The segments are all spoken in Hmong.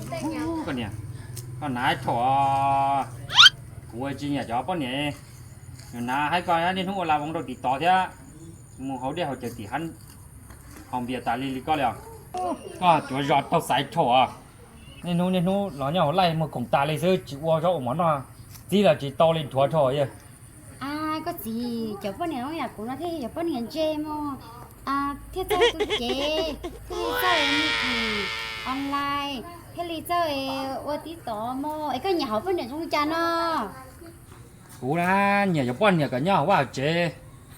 Koj niam, koj hnav ib rho, kuv tsis nyiam cov poj niam. Nws hnav haib koj niaj hnub ua la voos rau tim tod thiab, mus haus dej haus cawv tim hav, haus npias tas li li koj li os. Koj cuav zos taug xaiv rho, niaj hnub niaj hnub los nyob hauv laij muag khoom tas li xwb, tsis ua zaub ua mov noj, txib los tsis tau li, dhuav rho yog. Koj txiv, cov poj niam zoo yam kuv no thiaj yog poj niam ntse mog, thiaj txawj tu cev, thiaj li txawj mus online, thiaj li txawj ua tib tov mog. Es koj nyiam hauv poj niam zoo li cas no? Kuv na, nyiam cov poj niam kom nyob hauv vaj hauv tsev,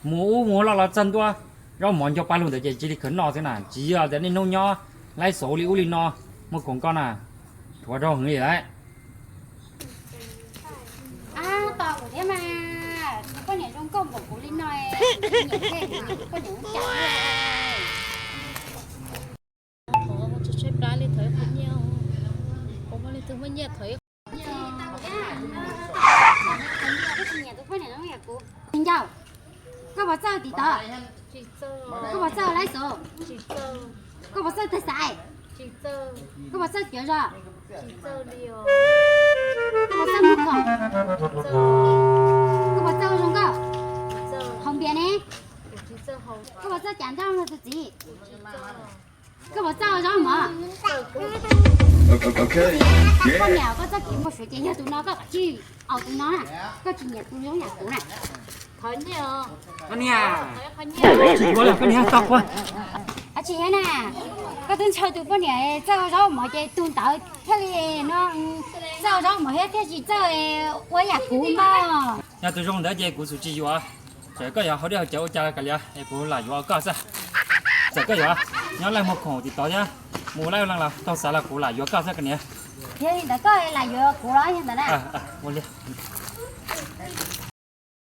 mus ub mus no los txog ntua, zaub mov nco paj lug ntawd ces cia li khaws noj xwb na, tsis yog tias niaj hnub nyob laib xauv li ub li no, muag khoom koj na, dhuav rau heev li lawm. Tos kuv thiab mas, poj niam zoo nkauj npaum kuv li no, poj niam ua cas li. Tshaib plab li, thov ib qho nyiaj, ua li twg muaj nyiaj thov ib qho. Tus poj niam zoo yam kuv. Ncauj, koj puas txawj tiv tov? Koj puas txawj laib xauv? Koj puas txawj tawg xaiv? Koj puas txawj cuav zos? Koj puas txawj muag khoom? Koj puas txawj ua zoo nkauj? Haus npias ne? Koj puas txawj cav nroj nrog tus txiv? Koj puas txawj ua zaub mov? Koj niam, koj txoj kev npau suav ces yog tus no, koj tsis, au tus no na, koj tsis nyiam tus zoo yam kuv na. Koj niam, tsis yuav lawm, koj niam tau qua. Tsis yog na, koj twb ntshaw tus poj niam txawj ua zaub mov ces tus ntawd thiaj li no, txawj ua zaub mov thiab thiaj tsis txawj ua yam kuv mog. Yog tus zoo ntawd ces kuv xum tsis yuav. Txawm koj yuav haus dej haus cawv ua cas kav liam es kuv lam yuav koj xwb. Txawm koj yuav nyob laij muag khoom tim tod thiab, mus laij ua leej los taug xaiv los kuv lam yuav koj xwb koj niam. Yog li ntawd koj lam yuav kuv los yog ntawd na. Ua li.